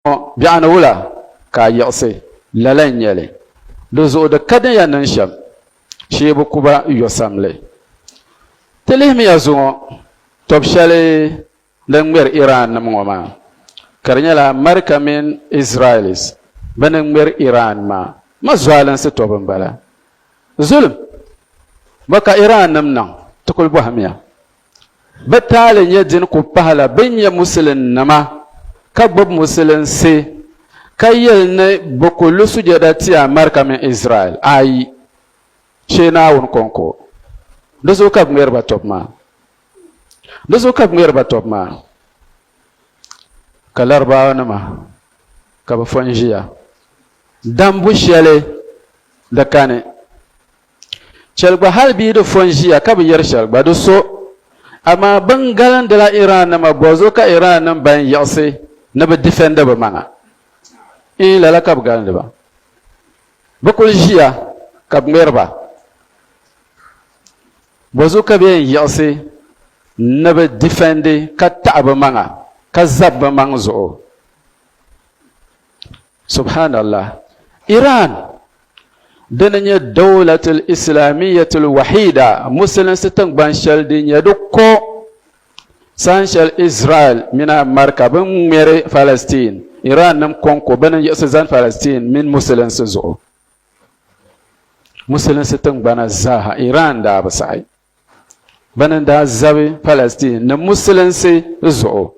Ŋɔ biɛɣuni wula ka a yiɣisi? Lala n-nyɛ li. Di zuɣu di ka din yɛn niŋ shɛm, shee bi ku ba yo samli. Ti lihimiya zuŋɔ tɔb shɛli din ŋmɛri Iran nim ŋɔ maa, ka di nyɛla America mini Israelis bɛ ni ŋmɛri Iran maa. Ma zualinsi tɔbu m-bala. Zulim bɔ ka Iran nim niŋ? Ti kuli bɔhimiya. Bɛ taali nyɛ din ku pahila bɛ ni nyɛ Musulinnima ka gbubi Musulinsi ka yɛli ni bɛ ku lu sujada ti America mini Israel? Ayi! Shee Naawuni kɔŋko. Di zuɣu ka bɛ ŋmɛri ba tɔbu maa. Di zuɣu ka bɛ ŋmɛri ba tɔbu maa. Ka Laribawanima ka bɛ fo n-ʒiya. Dambu shɛli di kani. Chɛli gba hali bɛ yi di fo n-ʒiya ka bɛ yɛri shɛli gba di so. Amaa bɛ ni galindila Iran nima bɔzuɣu ka Iran nim ban yiɣisi ni bɛ defendi bɛ maŋa. Iin lala ka bɛ galindi ba. Bɛ kuli ʒiya ka bɛ ŋmɛri ba. Bɔzuɣu ka bɛ yɛn yiɣisi ni bɛ defendi ka taɣi bɛ maŋa ka zabi bɛ maŋ zuɣu. Subhanallah. Iran dini nyɛ dawlatul islamiyyatul wahida, musulinsi tiŋgbani shɛli din nyɛ di ko saha shɛli Israel mini America bɛ ni ŋmɛri Palestine, Iran nim kɔŋko bɛ ni yiɣisi zani Palestine mini musulinsi zuɣu. Musulinsi tiŋgbana zaaha Iran daa bi saɣi. Bɛ ni daa zabi Palestine ni musulinsi zuɣu.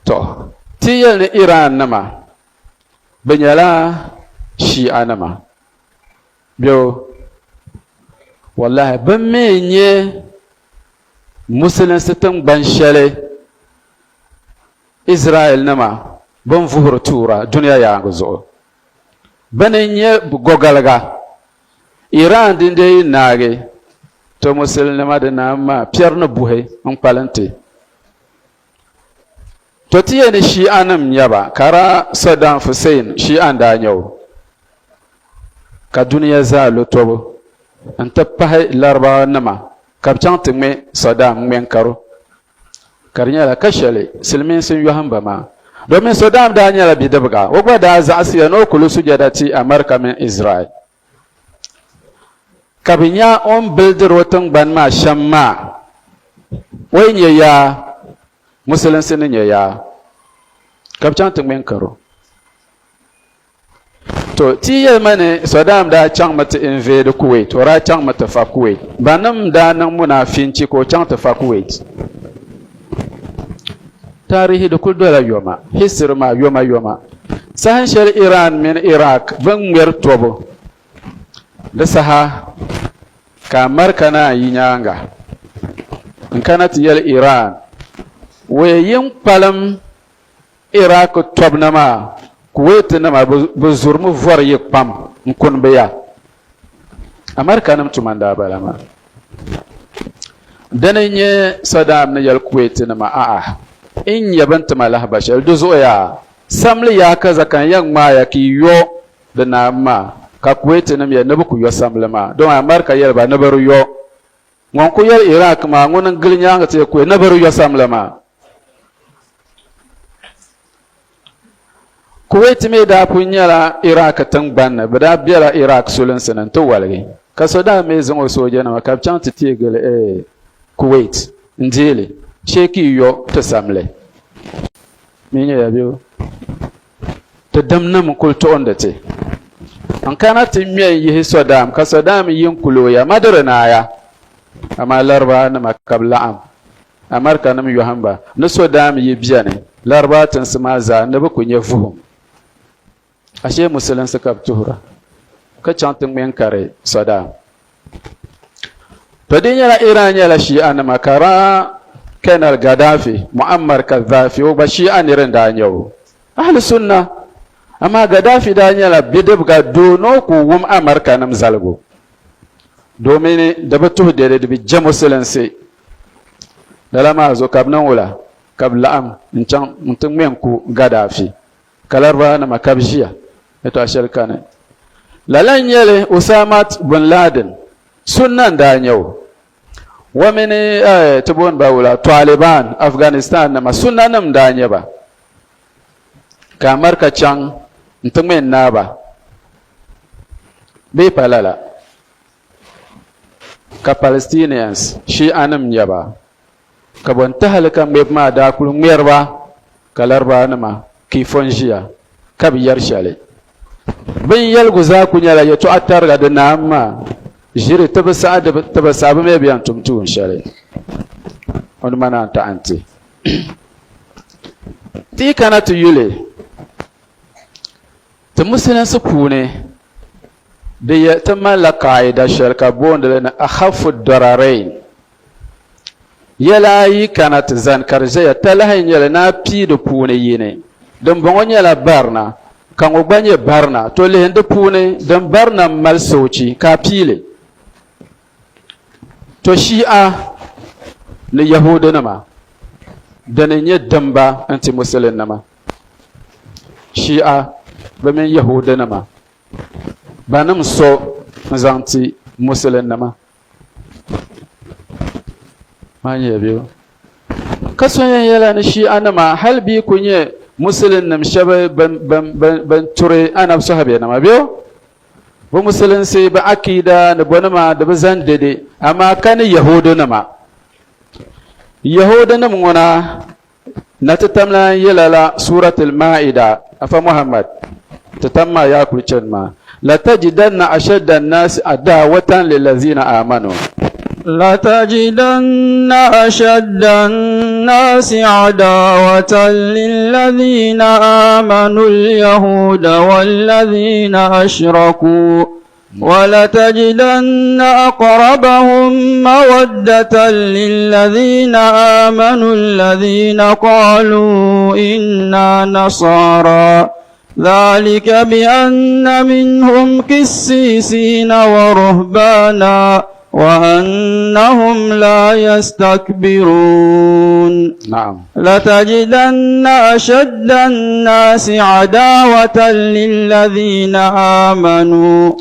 Tɔ! Ti yɛli ni Iran nima bɛ nyɛla Shia nima bɛ o? Wallahi bɛ mi nyɛ musulinsi tiŋgbani shɛli Israel nima bɛ ni vuhiri tuura dunia yaangi zuɣu. Bɛ ni n-nyɛ gɔgaliga. Iran din dee yi naagi, to Musulinima di naam maa piɛri ni buhi n-kpalim ti. To ti yɛn ni Shi'anim n-nyɛ ba, ka daa Saddam Hussein Shi'a n-daa nyɛ o, ka dunia zaa lo tɔbu n-ti pahi Larabawa nima ka bɛ chaŋ ti ŋme Saddam ŋme n-karo. Ka di nyɛla ka shɛli silimiinsi n-yɔhim ba maa. Domin Sodam daa nyɛla bidibiga, o gba daa zaɣisiya ni o ku lu sujada ti America mini Israel. Ka bɛ nya o ni bilidiri o tiŋgbani maa shɛm maa, o yi nya yaa, musulinsi ni nya yaa, ka bɛ chaŋ ti ŋme n-kar o. To, ti yɛli ma ni Saddam daa chaŋmi ti invade Kuwait, o daa chaŋmi ti fa Kuwait. Banim daa niŋ munaafinchi ka o chaŋ ti fa Kuwait. Taarihi di kuli dola yoma, history maa yoma yoma. Saha shɛli Iran mini Iraq bɛ ni ŋmɛri tɔbu, di saha ka America naan yi nyaaŋa n-kana ti yɛli Iran, wee yin kpalim Iraq tɔbu na maa, Kuwait nima bɛ zurimi vɔri yi kpam n-kuni bɛ ya. America nim tuma n-daa bala maa. Dini n-nyɛ Saddam ni yɛli Kuwait nima a'a, n nya bɛ ni ti ma lahiba shɛli di zuɣu yaa, samli yaa kaza ka n yɛn ŋmaai ya ka yi yo di naam maa, ka Kuwait nim yɛli ni bɛ ku yo samli maa, domi America yɛli ba ni bɛ di yo. Ŋun ku yɛli Iraq maa, ŋuni n-gili nyaaŋa ti yɛ Kuwait ni bɛ di yo samli maa. Kuwait mi daa pun nyɛla Iraq tiŋgbani ni, bɛ daa bela Iraq sulinsi ni nti waligi, ka so daa mi zaŋ o soojanima ka bɛ chaŋ ti teei gili Kuwait n-deei li shee ka yi yo ti samli. Mi nyɛya bɛ ti dimnim n-kuli tuɣindi ti n-kana ti ŋme n-yihi Sɔdam, ka Sɔdam yi n-kul o ya ma di di naaya, amaa Laribaanima ka bɛ laɣim. America nim yɔhim ba ni so daam yi beni Laribaa tinsi maa zaa ni bɛ ku nya vuhim. Ashee musulinsi ka bɛ tuhira ka chaŋ ti ŋme n-kari Sɔdaam. To di nyɛla Iran nyɛla Shia nima ka raa Colonel Gaddafi, Muammar Kadhafi, o gba Shia niri n-daa nyɛ o. Ahli Sunna. Amaa Gaddafi daa nyɛla bidibiga doo ni o ku wum America nim zaligu domin di bi tuhi dede di bi je musulinsi. Lala maa zuɣu ka bɛ niŋ wula? Ka bɛ laɣim n-chaŋ nti ŋme n-ku Gaddafi, ka Laribawanima ka bɛ ʒiya yɛtɔɣ shɛli kani. Lala n-nyɛ li Usamat bin Laden, Sunna n-daa nyɛ o. Wa mini eh, ti booni ba wula Taliban, Afghanistan nima, sunna nim daa nyɛ ba. Ka America chaŋ n-ti ŋme n-naai ba. Bee pa lala? Ka Palestinians, Shia nim nyɛ ba. Ka bɔ n-tahi li ka ŋmɛbu maa daa kuli ŋmɛri ba ka Laribaanima kiifo n-ʒiya ka bi yɛri shɛli. Bɛ ni yɛligu zaa kuli nyɛla yɛtɔɣa tariga di naam maa ʒiri ti bi saɣi di ti bi saɣi bɛ mi bi yɛn tum tuun shɛli. O ni ma naan taɣi nti ti yi kana ti yuli ti musulinsi puuni di yɛ ti malila kaida shɛli ka booni li ni akhafu dararain. Yɛla ayi kana ti zani ka di ʒɛya talahi n-nyɛ li ni a pii di puuni yini. Dimbɔŋɔ nyɛla barina, ka ŋɔ gba nyɛ barina. To lihi di puuni din barina m-mali soochi ka a pii li. To Shi'a ni Yahuudinima, dini n-nyɛ dimba n-ti Musulinnima. Shi'a bɛ mini Yahuudinima, banim so n-zaŋ ti Musulinnima. Maa nyɛla bɛ ka so yɛn yɛla ni Shi'anima hali bɛ yi ku nyɛ Musulinnim shɛba ban turi Anabi sahabiyanima bɛ bɛ Musulinsi bɛ akiida ni bɔnima di bi zani dede amaa ka ni Yahudinima. Yahudinim ŋuna Na ti tam lan yi lala Surat Al-Maida, Afa Muhammad, ti tam maa yaa kuli chani maa, Latajidanna ashadda an-naasi adaawatan lillazina aamanu. Latajidanna ashadda an-naasi adaawatan lillazina aamanu al-yahuuda wallazina ashrakuu. ولتجدن أقربهم مودة للذين آمنوا الذين قالوا إنا نصارى ذلك بأن منهم قسيسين ورهبانا وأنهم لا يستكبرون نعم لتجدن أشد الناس عداوة للذين آمنوا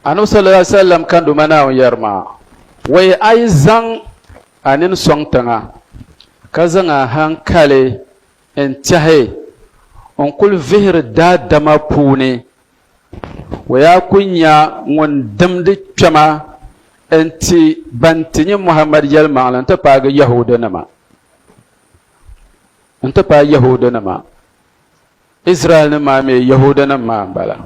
Anabi sallallahu alaihi wasallam kan duma Naawuni yɛri maa, Wai a yi zaŋ a nini sɔŋ tiŋa, ka zaŋ a haŋkali n-tɛhi n-kul vihiri daadama puuni, wai a ku nya ŋun dimdi kpɛma n-ti ban ti nyɛ Muhammad yɛlimaŋli nti paagi Yahuudinima. N-ti paai Yahuudinima. Izraɛlnim maa mi Yahuudinim maa m-bala.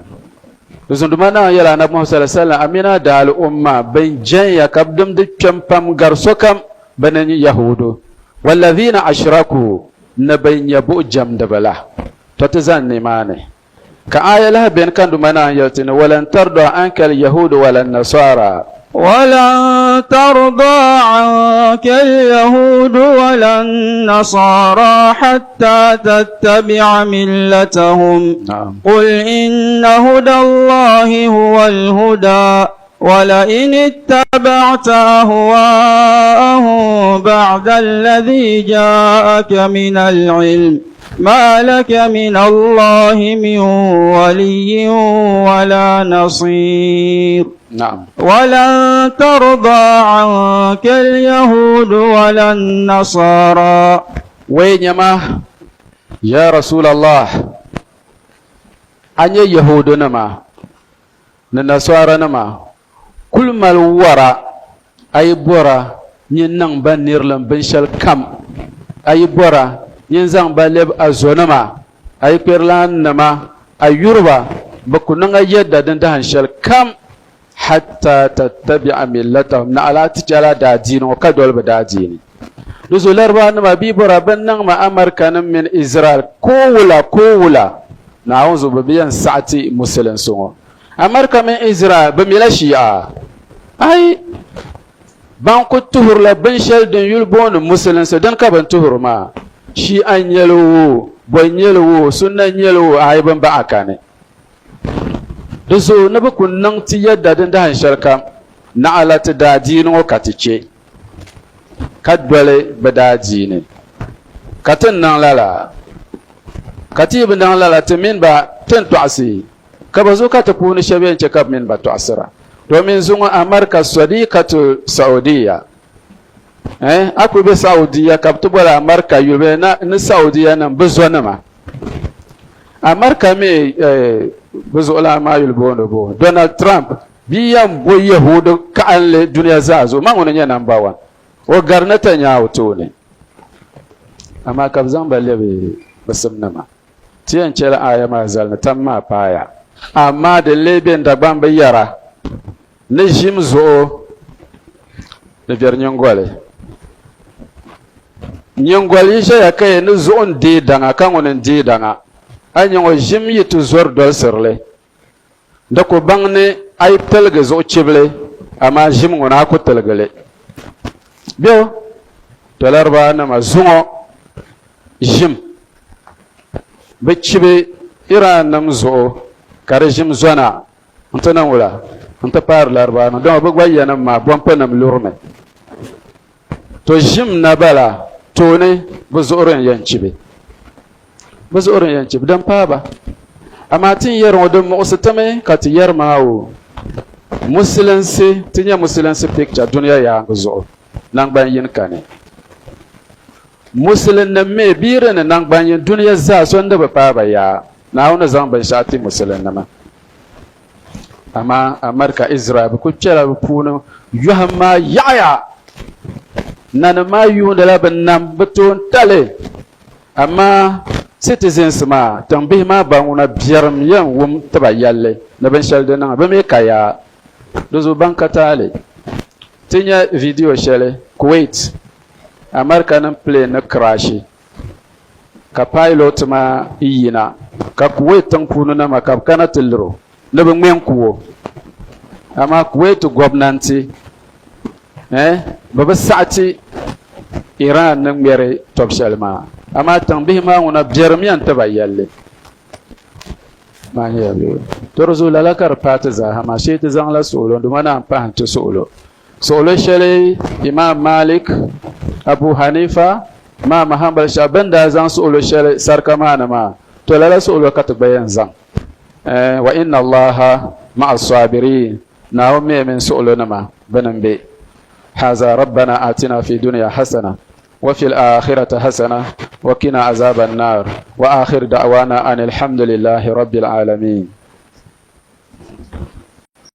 Di zuɣu Duuma Naawuni yɛli Anabi Muhammad sallallahu alaihi wasallam, A mini a daali'umma bɛn jɛn ya ka bɛ dimdi kpɛm pam gari sokam, bɛ ni nyɛ Yahuudu, wallazina ashraku, ni bɛn nyɛ buɣujɛmdiba la. Tɔ ti zani nimaani. Ka aaya lahi beni ka Duuma Naawuni yɛli ti ni, Walan tarda anka al-yahuudu wala an-nasara. Walan tarda anka al-yahuudu wala an-nasara hatta tattabi'a millatahum. Qul inna huda Allahi huwa al-huda ولئن اتبعت أهواءهم بعد الذي جاءك من العلم ما لك من الله من ولي ولا نصير نعم ولن ترضى عنك اليهود ولا النصارى وينما يا رسول الله أن يهودنما Ni Nasaaranima kuli mali wara a yi bɔra nyin niŋ ba nirilim binshɛli kam, a yi bɔra nyin zaŋ ba lɛbi a zonima, a yi kpɛrilaannima, a yuri ba, bɛ ku niŋ a yɛdda dindahin shɛli kam, hatta tattabi'a millatahum, naɣila a ti chɛla a daadiini ŋɔ ka doli bɛ daadiini. Di zuɣu Laribaanima bɛ yi bɔra bɛ niŋmi Amarikanim mini Izraɛl ko wula ko wula, Naawuni zuɣu bɛ bi yɛn saɣi ti Musulinsi ŋɔ. Amarika mini Izraɛl bɛ mila Shi'a? Ayi! Ban ku tuhirila binshɛli din yuli booni Musulinsi dini ka bɛ ni tuhiri maa. Shi'a n-nyɛ li woo, bɔ n-nyɛ li woo, Sunna n-nyɛ li woo, ayi bɛ ni baɣa kani. Di zuɣu ni bɛ ku niŋ ti yɛdda dindahin shɛli kam, naɣila ti daadiini ŋɔ ka ti chɛ. ka doli bɛ daadiini. Ka ti ni niŋ lala, ka ti yi bi niŋ lala, ti mini ba ti ni tɔɣisi, ka bɛ zuɣu ka ti puuni shɛba yɛn chɛ ka bɛ mini ba tɔɣisira. Domin zuŋɔ Amarika Sadiqatul Saudiya. Eh, a kuli be Saudiya ka bɛ ti boli America yuli bee na ni Saudiya nim bɛ zonima. America mi eh, bɛ zuɣulan maa yuli booni bo Donald Trump bia yɛn bo Yahuudi kaɣinli dunia zaa zuɣu ma ŋuni nyɛ number one. O gari Netanyahu tooni. Amaa ka bɛ zaŋ ba lebi bɛ simnima. Ti yɛn chɛla aaya maa zali ni tam maa paaya. Amaa din lee be n Dagbaŋ bi yɛra ni ʒim zuɣu ni biɛri nyiŋgoli. Nyiŋgoli yi ʒɛya ka yɛn ni zuɣu n-deei daŋa ka ŋuni n-deei daŋa, a yi nya ŋɔ ʒim yi ti zɔri dolisiri li. Di ku baŋ ni a yi tiligi zuɣu chibili, amaa ʒim ŋuni a ku tiligi li. Bɛ to Laribaanima zuŋɔ ʒim bi chibi Irannim zuɣu ka di ʒim zɔna nti niŋ wula nti paari Laribaanima dama bɛ gba yanim maa bɔmpinim lurimi. To ʒim na bala tooni bɛ zuɣuri n-yɛn chibi. Bɛ zuɣuri n-yɛn chibi din paai ba. Amaa ti ni yɛri ŋɔ di muɣisi ti mi ka ti yɛri maa o musulinsi, ti nya musulinsi picture dunia yaangi zuɣu nangban yini kani. Musulinnim mi bɛ yi di ni nangban yini dunia zaa so n-di bi paai ba yaa. Naawuni ni zaŋ binshɛɣu ti musulinnima. Amaa America Israel bɛ kuli kpɛla bɛ puuni yɔhim maa yaɣiya. Nanim maa yuundila bɛ nam bɛ toon tali. Amaa citizens maa, tiŋbihi maa ban ŋuna biɛrim yɛn wum tiba yɛlli ni binshɛli di niŋ bɛ mi ka yaa. Di zuɣu ban ka taali. Ti nya video shɛli Kuwait America nim plane ni crashi. Ka pilot maa yina ka Kuwait tiŋ puuni na maa ka bɛ kana ti liri o ni bɛ ŋme n-ku o. Amaa Kuwait gɔbnanti eh, bɛ bi saɣi ti Iran ni ŋmɛri tɔb shɛli maa. Amaa tiŋbihi maa ŋuna biɛrimiya n-ti ba yɛlli maa nyɛla bɛ to di zuɣu lala ka di paai ti zaaha maa shee ti zaŋla suɣulo n-duma naan pahi n-ti suɣulo. Suɣulo shɛli Imam Malik, Abu Hanifa, Imam Hanbal shɛba bɛ ni daa zaŋ suɣulo shɛli sarika maa ni maa, to lala suɣulo ka ti gba yɛn zaŋ. Wa inna Allaha ma'a sabirin, Naawuni mi mini suɣulonima bɛ ni m-be. Haza Rabbana atina fi dunya hasana wa fil akhirati hasana wa qina azaban nar wa akhir da'wana anil hamdulillahi rabbil alamin.